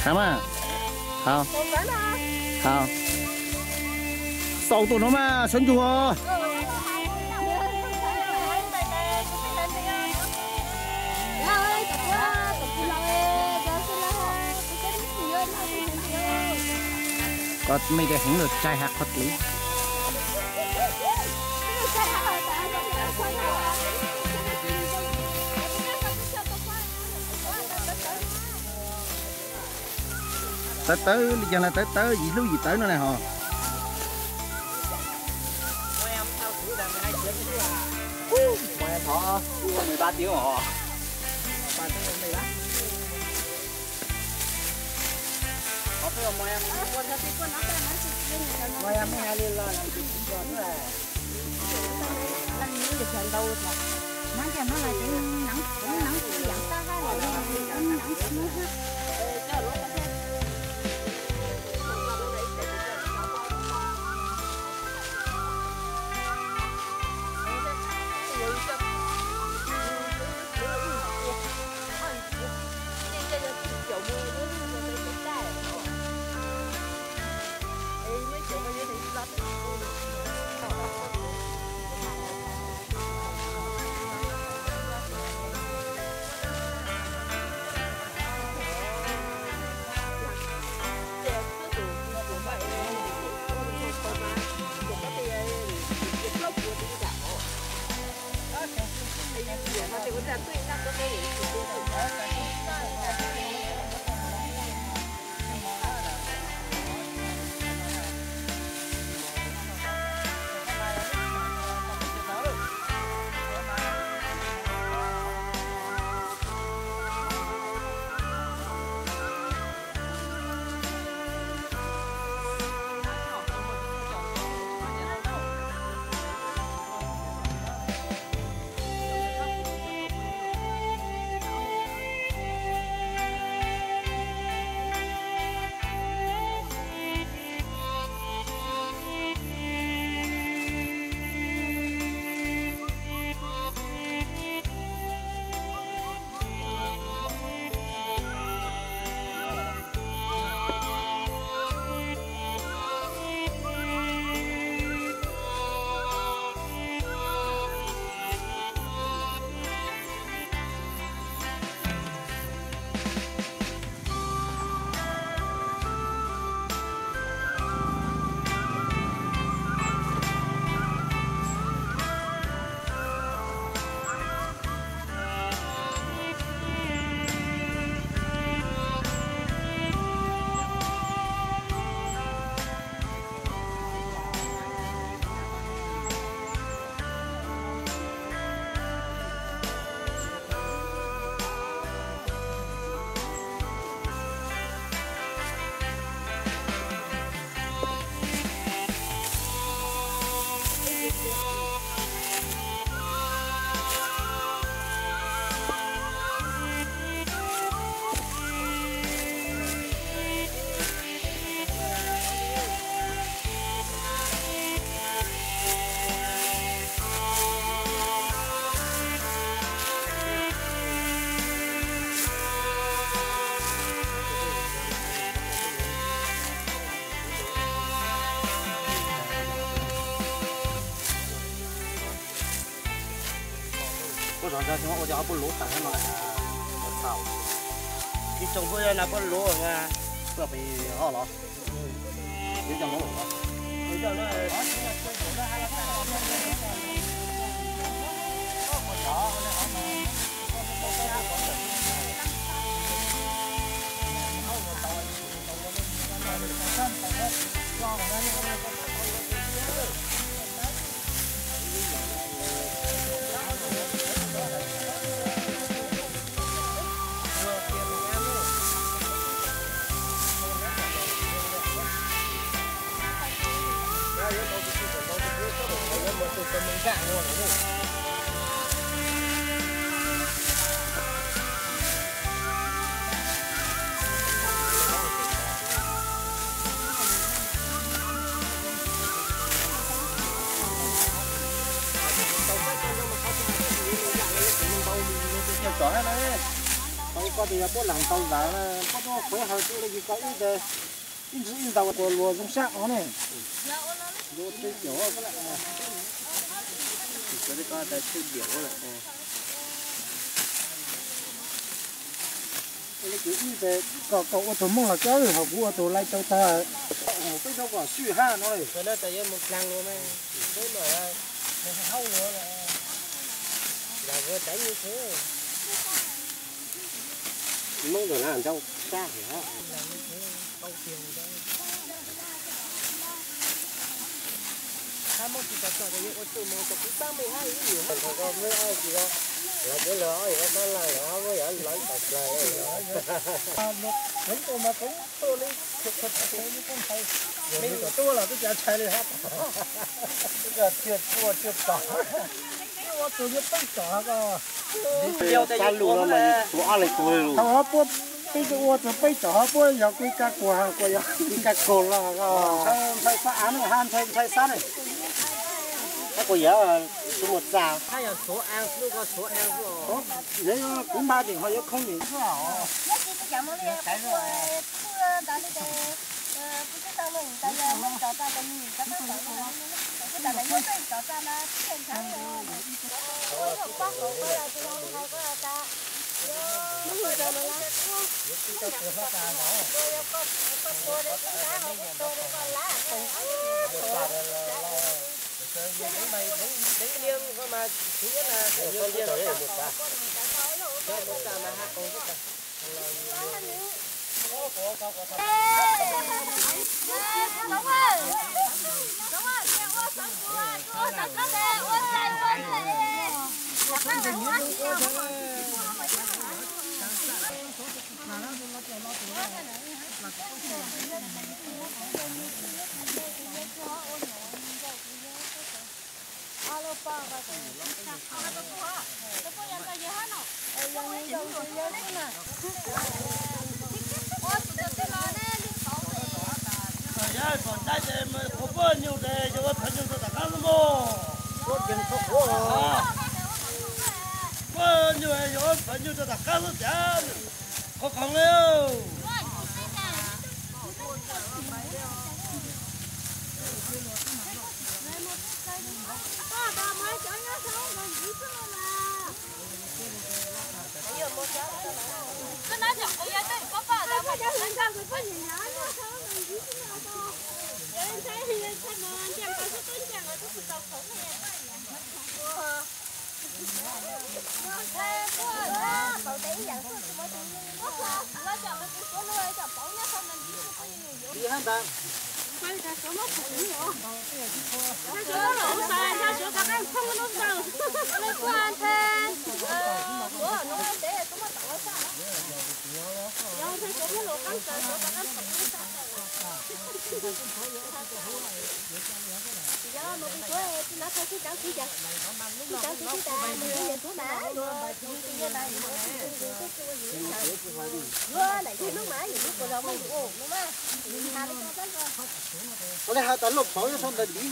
Kham mas. Hau. Hau. Xaus tuaj no mas sawv ntsug os. Koj mej tej heev lug tsaig hab qhov tw. Tawv tawv li cas na, tawv tawv yim hlub yim tawv no na hos. Puab zov ntawd xyov ua cas ho puab luv tas no. Ib tsoom puab na puab luv mas, puab pem ho los. Tau koj tes yog puab lam tau zav na, puab tuaj Peb hais tsis ua li ko ib ntsis ib ntaus kuas luag zoo sab os ne. Ib tes kom kom ua tus Hmoob los kab ho kuv ua tus Laij Cau tag. Peb rau kom swj hab no li. Hmoob ntawm na ntau sab heev. Lawv cov lawv ob yam ob sab lawm, ob yam lawv tawm plaws li. Heev tus mas kuv tuaj li, me nyuam tuaj los twb cav tshais li hab. Twb ua tug yuav peb tom ko. Xab lus no mas tuav ob leeg tuag li. Thaum hov puab peb ua tug peb tom hov puab yog kuj kab kuag, kuj yog kuj kab kuag los. Ntshai xab av no hab, ntshai xab ne. Kab kuag yog tus muaj txaj. Kuv npaj tim ho yuav khoob tim xwb os. Yog pom dai ces qhuav puab nyuj ces yog ua phav nyuj rau tom qab xwb mog. Puab nyuj yog ua phav nyuj rau tom qab xwb tiag. Qhov khoom li. Ua li has tas luaj pauv nyob txog ntawm ntiv no.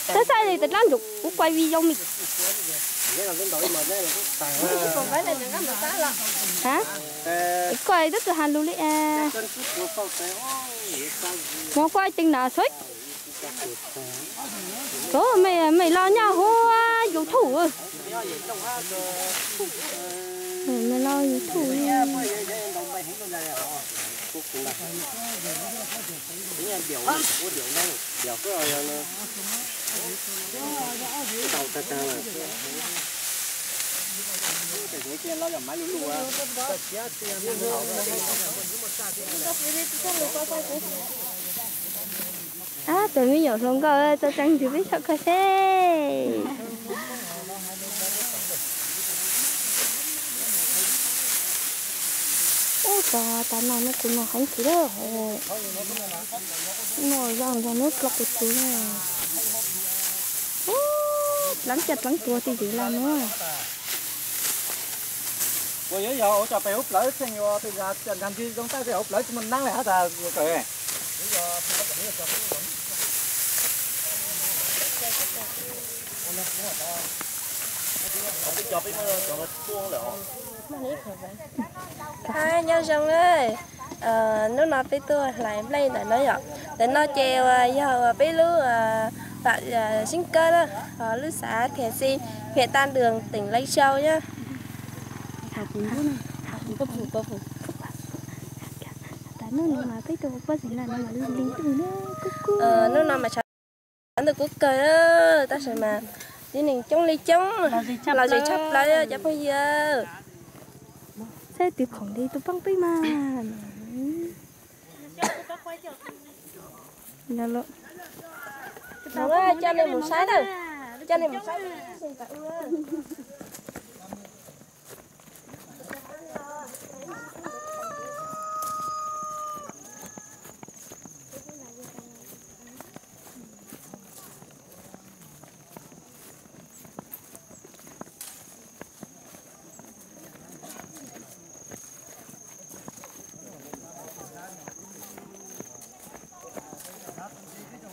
Txawj txawj li tas dlaab ntug kuv kuaj video mi. Kuaj twb tsis has lus li. Muab kuaj ceev na xwb. Mej los nyob huv YouTube. Mej los YouTube. Ab, tus me nyuam hluas nkauj txaus tsees ntws peb saum koj seb. Ub, tas tas no no kuv no heev kawg lawm. No zoo nrog nub dlov kuv tsuv na. Ub, dlaab caj dlaab tuag twj ywm lawm no. Puas yuav yog ua cov pem hauv plawv tseem yuav tus yas cov ntag ntsis zoo tab sis hauv plawv tsis muaj neeb li hab tas yuav kawg. Nyob zoo, hnub no peb tuaj hlais nplej ntawm no yom. Ntawm no ces uas yog uas peb lub pam Xeeb Kab na, lub xav Thiam Xi, huyện Tam Đường, tỉnh Lai Châu na. Hnub no mas tshav ntuj kub kawg, tab sis mas tib neeg coob li coob, los zem tshaj plaws cov phooj ywg. Saib twg khoom li tus pab peb mas. Coj nej mus saib na, coj nej mus saib.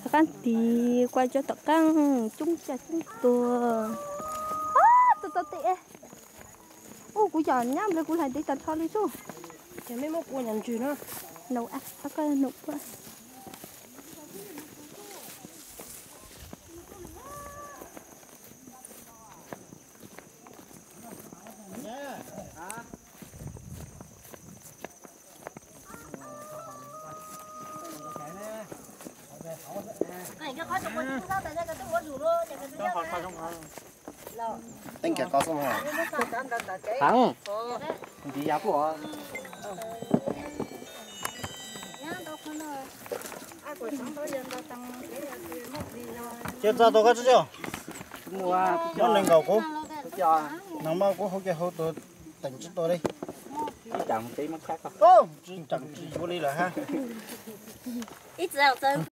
Tom qab tid kuj cov tom qab coob xya coob tuag. Ub, kuv cov nyab nplawg kuv hlais ntev tag nrho li xwb. Ces mej muab kua nyam ntswg no. Nau, koj nau kua. Teeb kiag koj xwb mas. Heev. Ntiv yas puj os. Cia txog tus koj tsi, muaj nees nkaum kuv, nees mas kuv hauv kiag hauv tus teem tsi tua li. Tsi tseem tsi yuav li lawm hab.